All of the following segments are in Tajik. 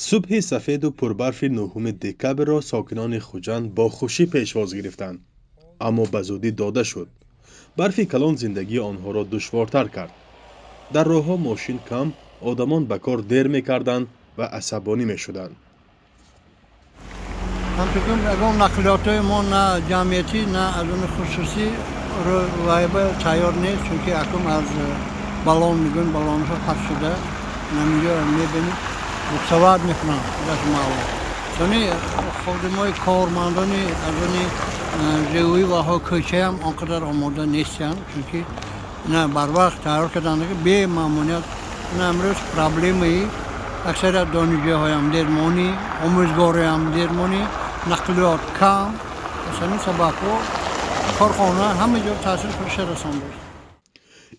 Субҳи сафеду пурбарфи 9 декабрро сокинони Хуҷанд бо хушӣ пешвоз гирифтанд, аммо ба зудӣ дода шуд. Барфи калон зиндагии онҳоро душвортар кард. Дар роҳҳо мошин кам, одамон ба кор дер мекарданд ва асабонӣ мешуданд. Ҳамчунин ягон нақлиётҳои мо, на ҷамъиятӣ, на аз он хусусӣ, вайба тайёр нест, чунки акнун аз балон мегӯем, балонҳо паст шуда, наминҷо мебинем, буксовать мекунанд, худаш маълум. Сони ходимои, кормандони аз они ЖУИ ваҳо кӯчаам он қадар омода нестанд, чунки на барвақт тайёр карданд, бемамоният. На имрӯз проблемаи аксарият донишҷӯҳоям дермонӣ, омӯзгороям дермонӣ, нақлиёт кам. Аз ҳамин сабабҳо корхона, ҳама ҷо таъсири худша расондааст.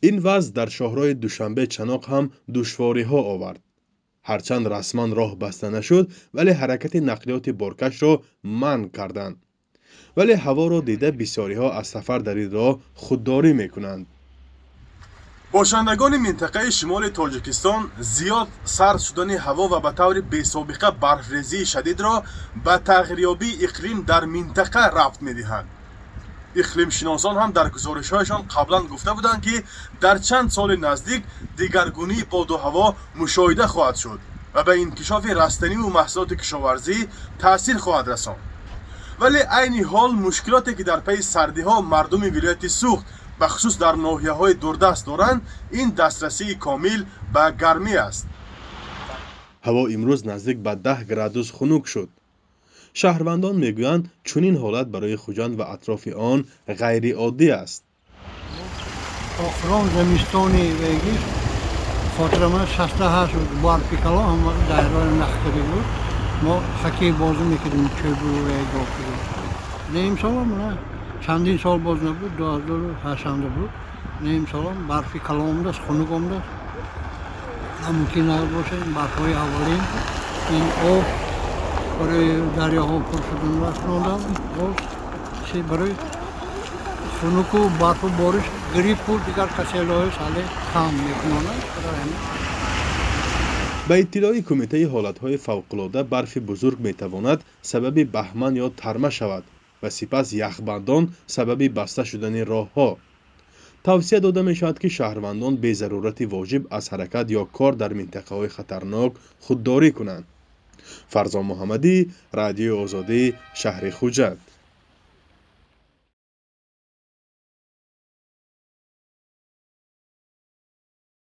Ин вазъ дар шоҳроҳи Душанбе Чаноқ ҳам душвориҳо овард. Ҳарчанд расман роҳ баста нашуд, вале ҳаракати нақлиёти боркашро манъ карданд. Вале ҳаворо дида, бисёриҳо аз сафар дар ин роҳ худдорӣ мекунанд. Бошандагони минтақаи шимоли Тоҷикистон зиёд сард шудани ҳаво ва ба таври бесобиқа барфрезии шадидро ба тағйирёбии иқлим дар минтақа рабт медиҳанд. Иқлимшиносон ҳам дар гузоришҳояшон қаблан гуфта буданд, ки дар чанд соли наздик дигаргунии боду ҳаво мушоҳида хоҳад шуд ва ба инкишофи растаниву маҳсулоти кишоварзӣ таъсир хоҳад расонд. Вале айни ҳол мушкилоте, ки дар пайи сардиҳо мардуми вилояти Суғд, бахусус дар ноҳияҳои дурдаст доранд, ин дастрасии комил ба гармӣ аст. Ҳаво имрӯз наздик ба 10 градус хунук шуд. Шаҳрвандон мегӯянд, чунин ҳолат барои Хуҷанд ва атрофи он ғайриоддӣ аст. Охирон зимистони вегиш хотирама, 68 буд, барфи калон ҳама дайрои нахкарӣ буд, мо хоккей бозӣ мекардем, чӯбу вего. Не, имсолам на, чандин сол боз набуд, 2008-анда буд. Не, имсолам барфи калон омадааст, хунук омадааст. Мумкин бошад, ин барфҳои аввалин, ин об барои дарёҳо пур шудан вақт боз барои хунуку барфу бориш, гриппу дигар касалиҳои сале кам мекунонад, барои ҳамин. Ба иттилои Кумитаи ҳолатҳои фавқулода, барфи бузург метавонад сабаби баҳман ё тарма шавад ва сипас яхбандон сабаби баста шудани роҳҳо. Тавсия дода мешавад, ки шаҳрвандон безарурати воҷиб аз ҳаракат ё кор дар минтақаҳои хатарнок худдорӣ кунанд. Фарзон Муҳаммадӣ, Радиои Озодӣ, шаҳри Хуҷанд.